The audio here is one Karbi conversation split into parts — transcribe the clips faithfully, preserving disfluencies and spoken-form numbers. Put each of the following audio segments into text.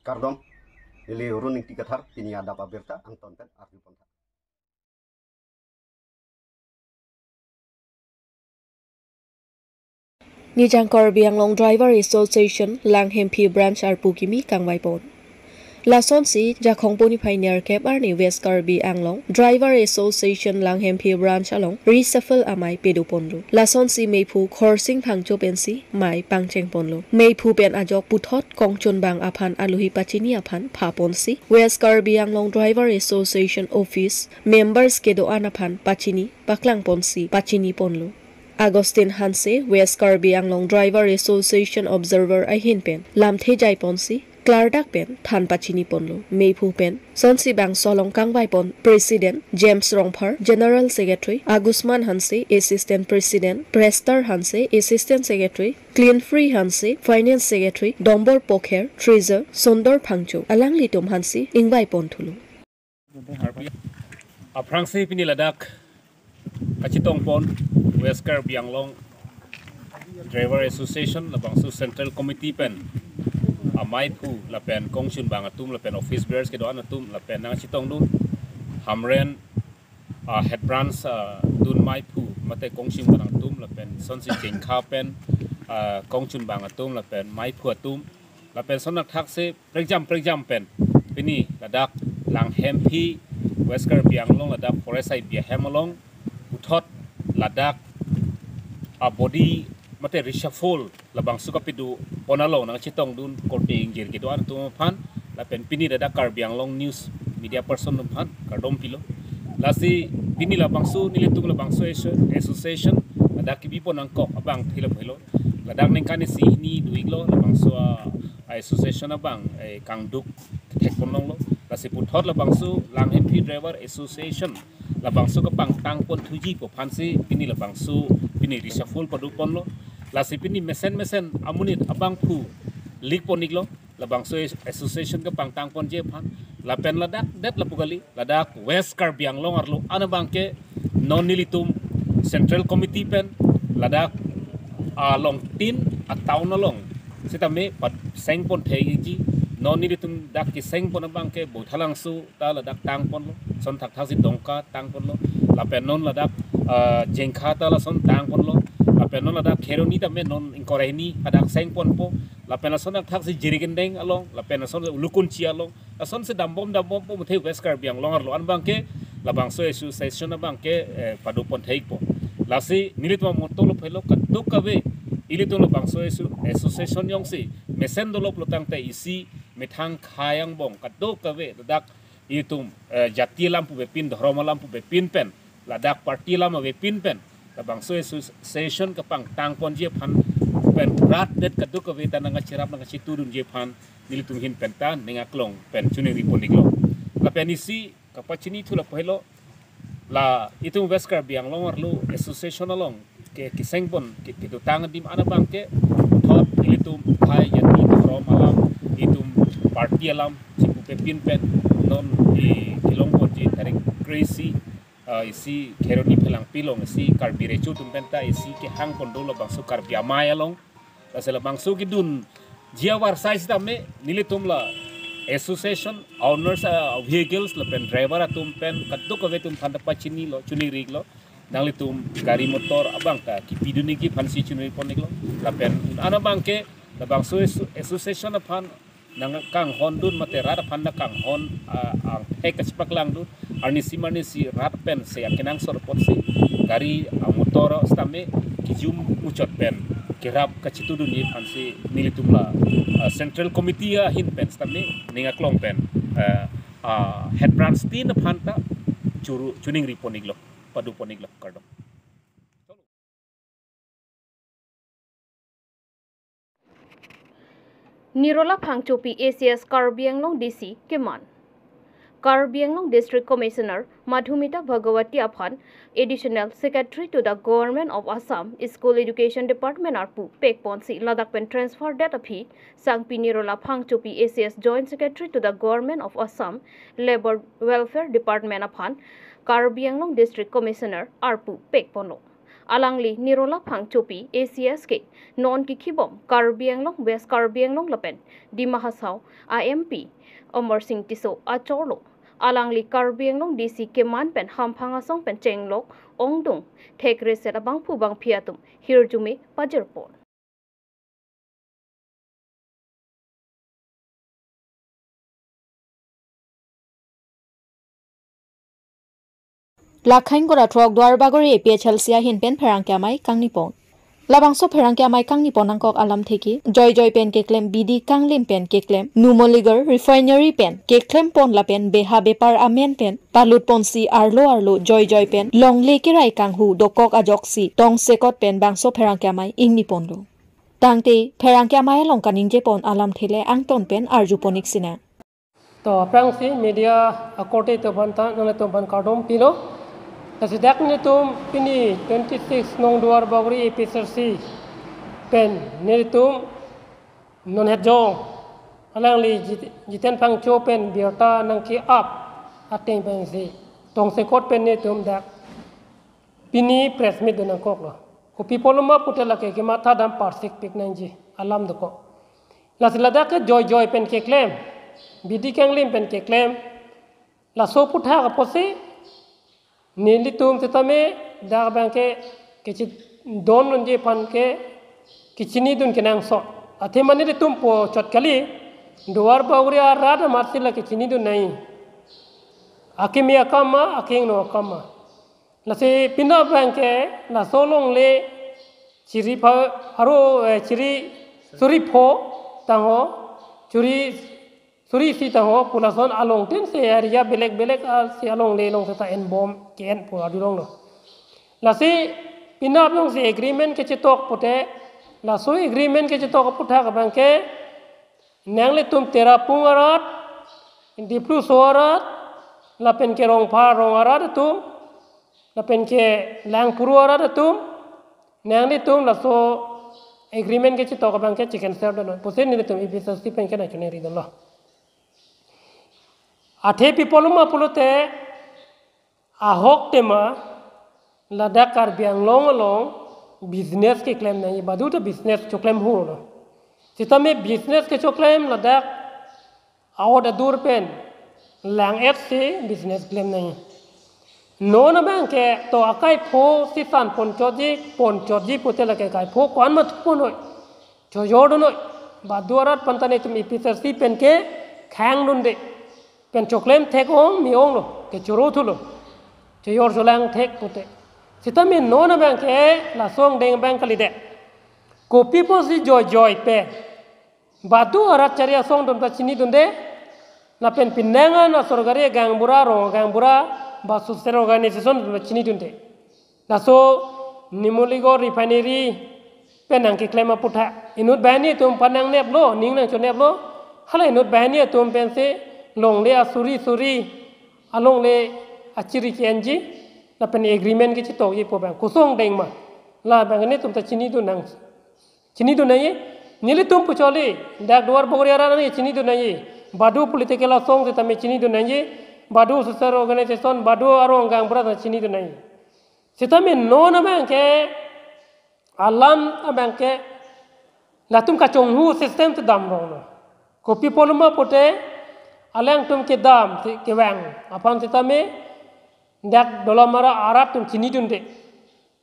Kardom, neli Arun Ingti Kathar, pini adap abirta angton pen arju pon tha. Nijang Karbi Anglong Driver Association Langhemphi Branch arpu kimi kangvai pon. Lasonsi Jakhong puni phai nerkep arni West Karbi Anglong Driver Association Langhemphi Branch along reshuffle amei pado ponlo. Lasonsi meiphu Khorsing Phangcho pensi mei pangcheng ponlo. Meiphu pen ajok puthot kongchunbang aphan aluhi pachini aphan pha ponsi West Karbi Anglong Driver Association Office members kedo-an aphan pachini paklang ponsi pachini ponlo. Augustine Hanse, West Karbi Anglong Driver Association Observer ahin pen lamthe jai ponsi klardak pen than pachini ponlo. Meiphu pen sonsi bangso along kangvai pon President James Rongphar, General Secretary Agusman Hanse, Assistant President Prester Hanse, Assistant Secretary Cleanfree Hanse, Finance Secretary Dombor Pokher, Treasurer Sundor Phangcho, alanglitum aphansi ingvai pon thulo. Aphrangsi pini ladak kachetong pon West Karbi Anglong Driver Association labangso Central Committee pen ameiphu lapen kongchunbang atum lapen office bearers kedo-an atum lapen nangchetongdun Hamren, ah, head branch, ah, dun meiphu mate kongchunbang atum lapen sonsi chengkha pen, ah, kongchunbang atum lapen meiphu atum lapen son athak se prekjam prekjam pen pini ladak Langhemphi West Karbi Anglong ladak Forest I B ahem along puthot ladak abodi mate reshuffle labangso kapado pon along nangchetongdun korte ingjir kedo-an atum aphan lapen pini ladak Karbi Anglong News media person aphan kardom pilo. Lasi pini labangso nelitum labangso asso-, association ladak kebi pon nangkok abang thilo phelo. Ladak ningkan isi hini do-iklo labangso a, a association abang, eh, kangduk thek pon longlo. Lasi puthot labangso Langhemphi Driver Association labangso kapangtang pon thuji pu aphansi pini labangso pini reshuffle pado ponlo. Lasi pini mesen mesen amonit abangphu lik pon-iklo labangso as-, association kapangtang ponji aphan. Lapen ladak det lapu kali, ladak West Karbi Anglong arlo an abangke non nelitum Central Committee pen ladak along tin a town along sitame pat seng pon thekji. Non nelitum dak keseng pon abangke Bothalangso ta ladak tang ponlo, son thakthak si Dongka tang ponlo, lapen non ladak, ah, Jengkha ta lason tang ponlo, lapen non ladak Kheroni tame non ingkoi ra hini hadak seng ponpo, lapen lason thakthak si Jirikindeng along, lapen lason Ulukunchi along, lason si dambom dambompo muthe West Karbi Anglong arlo an abangke labangso association abangke, eh, pado pon thekpo. Lasi nelitum motto lo phelo kadokave ilitum labangso asso-, association jongsi mesen doloplo tangte isi methang khei angbong kadokave ladak itum, eh, jati alam puvepin, dhorom alam puvepin pen, ladak party alam avepin pen labangso association kapangtang ponji aphan pen rat det kadokave ta nangkacherap nangkachetudunji aphan nelitum ahin pen ta ning aklong pen choningri pon-iklo. Lapen isi kapachini thu lapu helo, la itum West Karbi Anglong arlo association along ke keseng pon ke, kedotang adim an abangke thot ilitum khei jati dhorom alam, itum party alam si puvepin pen non i kelong ponji tarik kre-isi, ah, isi Kheroni Phelangpi along isi Karbi Recho atum pen ta isi kehang pon dolo bangso Karbi Amei along. Lasi labangso kedunji avarsai sitame nelitum la association owners, ah, vehicles lapen driver atum pen kadokave atum aphan ta pachinilo, choningri-iklo. Nanglitum gari motor abang ta kipidun-ikji aphansi choningri pon-iklo. Lapen un an abangke labangso asso-, association aphan nangkanghondun mate rat aphan nangkanghon, ah, angthek kachepaklangdun. Arnisi arnisi rat pensi akenangsot apotsi gari, ah, motor sitame kejum muchot pen kerap kachetudunji aphansi nelitum la, ah, Central Committee ahin pen sitame ning aklong pen, ah, ah, head branch tin aphan ta churu choningri pon-iklo, pado pon-iklo, kardom. Nirola Phangchopi A C S Karbi Anglong D C keman. Karbi Anglong District Commissioner Madhumita Bhagawati aphan Additional Secretary to the Government of Assam, School Education Department arpu pek ponsi ladak pen transfer det aphi Sangpi Nirola Phangchopi A C S Joint Secretary to the Government of Assam, Labour Welfare Department aphan Karbi Anglong District Commissioner arpu pek ponlo. Alangli Nirola Phangchopi A C S ke non kikhibom Karbi Anglong, West Karbi Anglong lapen Dima Hasao a M P Amarsing Tisso achorlo. Alangli Karbi Anglong D C keman pen hamphang asong pen chenglok ongdung thek reset abangphu bangphi atum hirjume pajirpon. Lakhain kora throk Duarbagori A P H L C ahin pen pherangke amei kangnipon. Labangso pherangke amei kangnipon nangkok alamthe ke joijoi pen keklem bidi kanglim pen keklem Numaligarh refinery pen keklempon lapen beha bepar amen pen palutponsi arlo arlo joijoi pen longle kerai kanghu dokok ajoksi tongsekot pen bangso pherangke amei ingniponlo. Tangte pherangke amei along kaningjepon alamthe le angton pen arjupon-ik sinang. To aphrangsi media akorte atum aphan ta nanglitum aphan kardom pilo. Lasi dak nelitum pini twenty six nong Duarbagori A P H L C pen nelitum non het jong alangli Jit-, Jiten Phangcho pen birta nangke-ap ateng pensi tongsekot pen nelitum dak pini press meet do nangkoklo. Kopi apotlo ma pute lake kematha dam parsik pik nangji alam dokok. Lasi ladak ke joijoi pen keklem, bidi kanglim pen keklem, laso aphuthak apotsi nelitum setame dak abangke kechidon unji aphan ke kechinidun kenangsot. Athema nelitum puchot kali, Duarbagori arat amatsi la kechinidun nangji. Akimi akam ma, akingno akam ma. Lasi pini abangke laso longle chiri pha-, pharo, eh, chiri suri pho tangho, chiri suri isi tangho pu lason along tin se area belek belek asi alongle along seta enbom ke-en pu adulonglo. Lasi pini abangsi agreement kechetok pute, laso agreement kechetok aphuthak abangke nanglitum Terapung arat, Dipluso arat, lapen ke Rongphar rong arat atum, lapen ke Langpuru arat atum, nanglitum laso agreement kechetok abangke chicken share donon. Pusi nelitum A P H L C pen ke nangchoningri dunlo. Athe pi apotlo ma pulote, ahok tema ladak Karbi Anglong along business keklem nangji, badu ta business choklem hurlo. Setame business kechoklem ladak a-ot adur pen lang-et si business klem nangji. Non abangke to akaipho si sanponchotji, ponchotji pute lake kaipho ko-an ma thuponoi, chojordunoi, badu arat aphan ta nelitum A P H L C pen ke khangdunde. Pen choklem thek-ong me-onglo, kechoro thulo. Chojor cholang thek pute. Setame non abangke laso angdeng abang kalidet. Kopi apotsi joijoi pen badu arat chari asong atum ta chinidunde, lapen penang an asorkari gaonbura, rong gaonbura, ba social organization atum ta chinidunde. Laso Numaligarh refinery pen nangkeklem aphuthak inut banghini atum aphan nangneplo, ning nangchoneplo, hala inut banghini atum pensi longle asuri suri alongle achiri ke-enji, lapen agreement kechetokji pu abang koson angdeng ma, labang nelitum ta chinidun nang, chinidun nangji. Nelitum puchot kali, dak Duarbagori arat nangchinidun nangji, badu political asong setame chinidun nangji, badu social organization, badu arong gaonbura ta chinidun nangji. Setame non abangke, alam abangke, latum kachonghu system ta damronglo. Kopi apotlo ma pute, alangtum kedam si kevang aphan setame dak Dolamara arat atum chinidunde.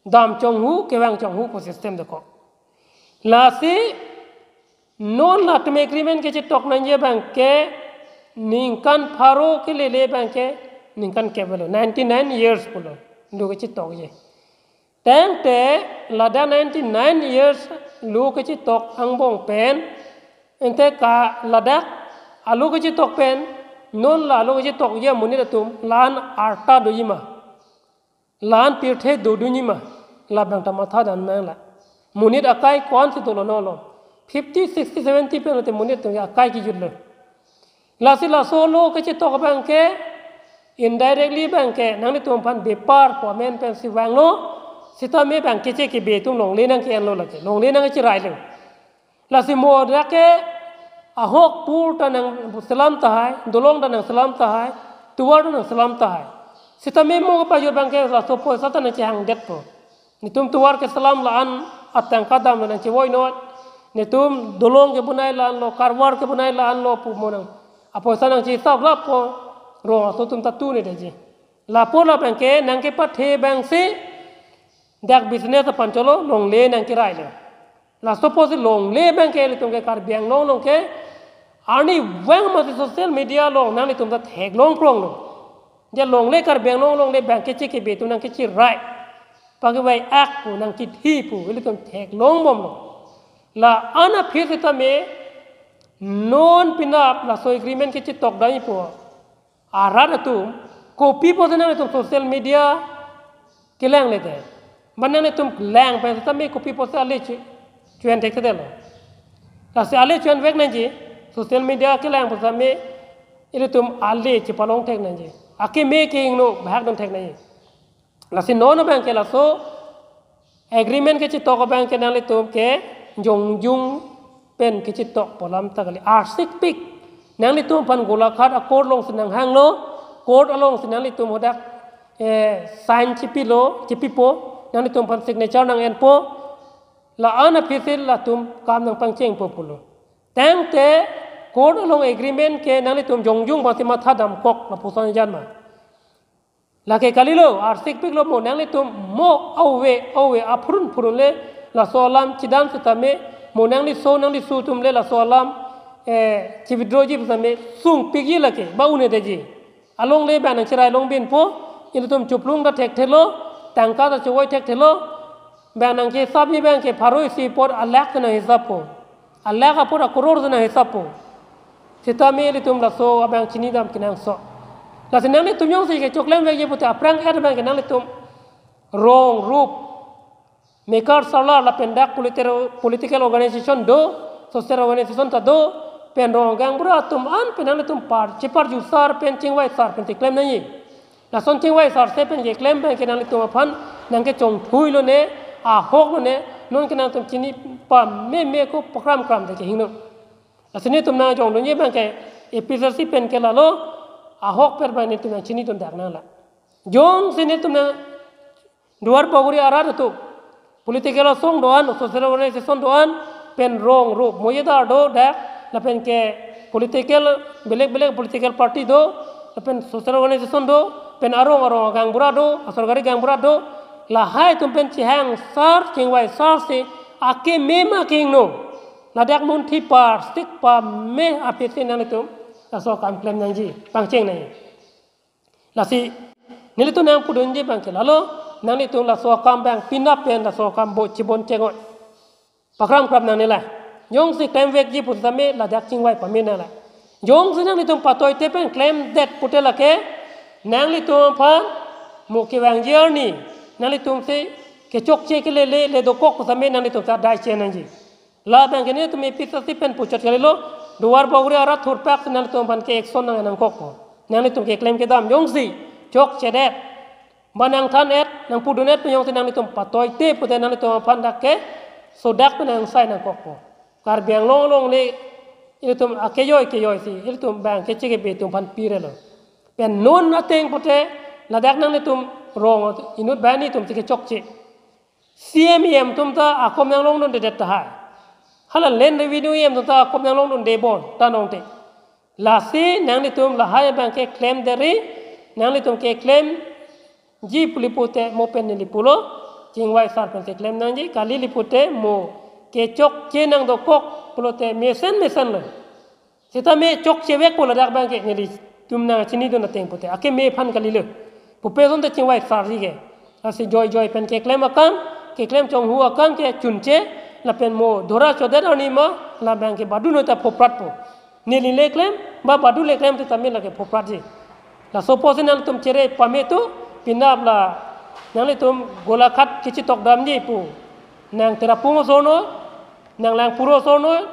Dam chonghu, kevang chonghu pu system dokok. Lasi non latum agreement kechetok nangji abangke ningkan pharo kelele abangke ningkan kep lo, ninety nine years pulo, lo kechetokji. Tangte ladak ninety nine years lo kechetok angbong pen, ante ka ladak alo kechetok pen, non la alo kechetokji amonit atum la-an arta doji ma, la-an pirthe dodunji ma, labang ta matha dam nanglang. Monit akai ko-ansi dolo nolo. Fifty, sixty, seventy pen lote monit atum akai kejutlo. Lasi laso lo kechetok abangke indirectly abangke nanglitum aphan bepar pu amen pensi vanglo, setame abang keche kebe atum longle nangke-enlo lake, longle nangchirailo. Lasi mo dak ke ahok pool ta nangselam tahai, dolong ta nangselam tahai, tovar ta nangselam tahai. Setame mo kepajut abangke laso poisa ta nangchehangdetpo. Netum tovar keselam la-an atangka damlo nangchevoi noi. Netum dolong kebonai la-anlo, karwar kebonai la-anlo pu mo nang. Apoisa nangchisap lapo, rong aso atum ta tunedetji. Lapu labang ke nangkepathe abang si dak business aphan cholo longle nangkerailo. Laso apotsi longle abang ke ilitum ke Karbi Anglong along ke arnivang mati social media along nanglitum ta theklong kronglo. Je longle Karbi Anglong longle abang ke chikebe atum nangkecherai. Pakevai ak pu nangkethi pu ilitum theklongbomlo. La-an aphi sitame non penap laso agreement kechetok dai pu arat atum kopi pusi nanglitum social media kelangledet. Ba nanglitum lang pen sitame kopi pusi ale chu-, chuan thekthedetlo. Lasi ale chuan vek nangji, social media kelang pen sitame ilitum ale chepalong thek nangji. Akeme kehingno bahak dun thek nangji. Lasi non abang ke laso agreement kechetok abang ke nanglitum ke jongjung pen kechetok pu alam ta kali, arsikpik. Nanglitum aphan Golaghat a-court alongsi nanghanglo, court alongsi nanglitum hadak, eh, sign chipilo, chipipo, nanglitum aphan signature nang-enpo, la-an aphi si latum kam nangpangchengpo pulo. Tangte court along agreement ke nanglitum jongjung abangsi matha damkok lapuson jan ma. Lake kalilo, arsikpiklo mo nanglitum mo ave, ave, aphurun phurun le laso alam chidam sitame, mo nangliso, nanglisu atum le laso alam, eh, chi-withdrawji sitame, sungpikji lake, ba unedetji. Alongle abang nangcherai longbinpo, ilitum chuplung ta thekthelo, tangka ta chevoi thekthelo, abang nangkesapji abang ke pharo isi apot alakh ta nanghisappo. Alakh apot akoror ta nanghisappo. Sitame ilitum laso abang chinidam kenangsot. Lasi nanglitum jongsi kechoklem vekji pute aphrang er abang ke nanglitum rong rup. Mekar sarlar lapen dak politi-, political organization do, social organization ta do, pen rong gaonbura atum an pen nanglitum par, cheparjusar pen chingvaisar pen keklem nangji. Lason chingvaisarse pen keklem abang ke nanglitum aphan nangkechongthuilo ne, ahoklo ne, non ke nangtum chini pameme ko pakramkram de kehingno. Lasi netum nangjongdunji abang ke A P H L C pen ke lalo, ahok per abang netum nangchinidun dak nanglang. Jongsi netum nang Duarbagori arat atum, political asong do-an, social organization do-an, pen rong rup, mo yedar do dak, lapen ke political, belek belek political party do, lapen social organization do, pen arong arong gaonbura do, asarkari gaonbura do, lahai atum pen chehangsar, chingvaisarsi, akeme ma kehingno, ladak munthi parsik pame aphi si nanglitum laso akam klem nangji, pangcheng nangji. Lasi nelitum nangpudunji abang ke lalo, nanglitum laso akam abang penap pen laso akam bo chibon chengoi. Pakramkram nangne la. Jongsi klem vekji pusitame ladak chingvai pame nanglang. Jongsi nanglitum patoite pen klemdet pute lake, nanglitum aphan mo kevangji arni, nanglitum si kechokche kelele le dokok pusitame nanglitum ta dai che nangji. Labang ke netum A P H L C pen puchot kalilo, Duarbagori arat thurpak si nanglitum aphan ke action nang nangkokpo. Nanglitum keklem kedam jongsi chokchedet, ba nangthan-et, nangpudun-et pen jongsi nanglitum patoite pute nanglitum aphan dak ke sodak pen angsai nangkokpo. Karbi Anglong along le ilitum akejoi kejoi si ilitum abang ke chikebe atum aphan pirelo. Pen non ateng pute ladak nanglitum rong inut banghini atum si kechokche. C M E M atum ta akom nanglongdundedet tahai. Hala land revenue E M atum ta akom nanglongdunde bon ta nongte. Lasi nanglitum lahai abang ke klemdetri, nanglitum keklemji puli pute mo pen neli pulo, chingvaisar pen keklem nangji, kali li pute mo kechokche nangdokok pulote mesen mesenlo. Sitame chokche vekpo ladak abang ke nelitum nangchinidun ateng pute. Akeme aphan kalilo. Pupe sonte chingvaisarji ke. Lasi joi joi pen keklem akam, keklem chonghu akam ke chunche, lapen mo dora chodet arni ma, labang ke badunoi ta phopratpo. Neli le klem, ba badu le klem sitame lake phopratji. Laso apotsi nangtum chere pame tu, penap la nanglitum Golaghat kechitokdamji pu. Nang Tirapung asorno, nang Langpuro asorno,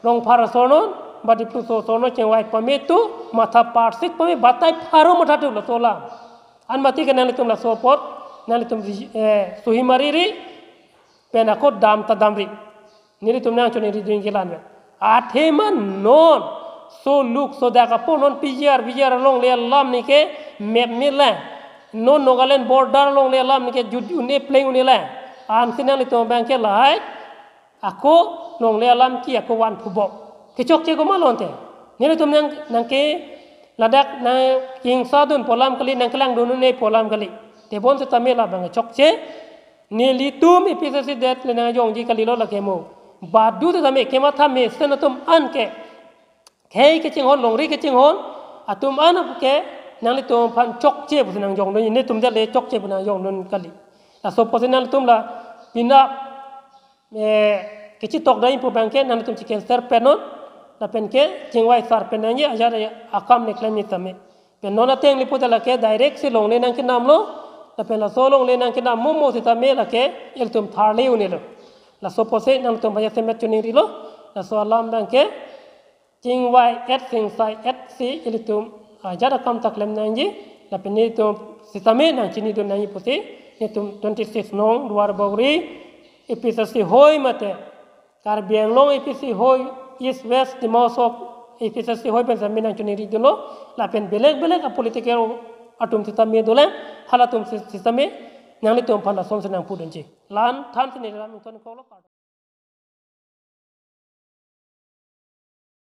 Rongphar asorno, ba Dipluso asorno chingvai pame tu, matha parsik pame batai pharo matha tu laso alam. An mati ke nanglitum laso apot, nanglitum, eh, suhi mariri, pen ako dam ta damri. Nelitum nangchoningri dun kelang pen. Athema non, soluk sodak apo non P G R, V G R alongle alam ni ke map me lang. Non Nagaland border alongle alam ni ke jut un-e pleng un-e lang. Ansi nanglitum abang ke lahai ako longle alam ke ako van phubom. Kechokche komat lo ante? Nelitum nang, nangke ladak nangkingsadun pu alam kali, nangkelangdun-un-e pu alam kali. Tebon setame labang chokche. Nelitum A P H L C det le nangjongji kalilo lake mo. Badu setame kematha mesen atum an ke, khei kachinghon, longri kachinghon atum an ke nanglitum aphan chokche pusi nangjongdun, netum det le chokche pu nangjongdun kali. Laso apotsi nanglitum la pina, eh, kachetokdam pu abang ke nanglitum chiken ser penon, lapen ke chingvai sar pen nangji ajat akam le klemji tame. Pen non ateng lipu ta lake direct si longle nangkenamlo, lapen laso longle nangkenam momo setame lake ilitum tharle un-elo. Laso apotsi nanglitum aphan jasemet choningrilo. Laso alam abang ke chingvai-et singsai-et si ilitum ajat akam ta klem nangji, lapen nelitum setame nangchinidun nangji pusi nelitum twenty six nong Duarbagori A P H L C hoi mate Karbi Anglong A P H L C hoi, East West Dima Hasao A P H L C hoi pen setame nangchinidunlo, lapen belek belek apolitical atum setame dolang, halatum se-, setame nanglitum aphan lasonsi nangpudunji. La-an thansi neli lam ingtonkoklo.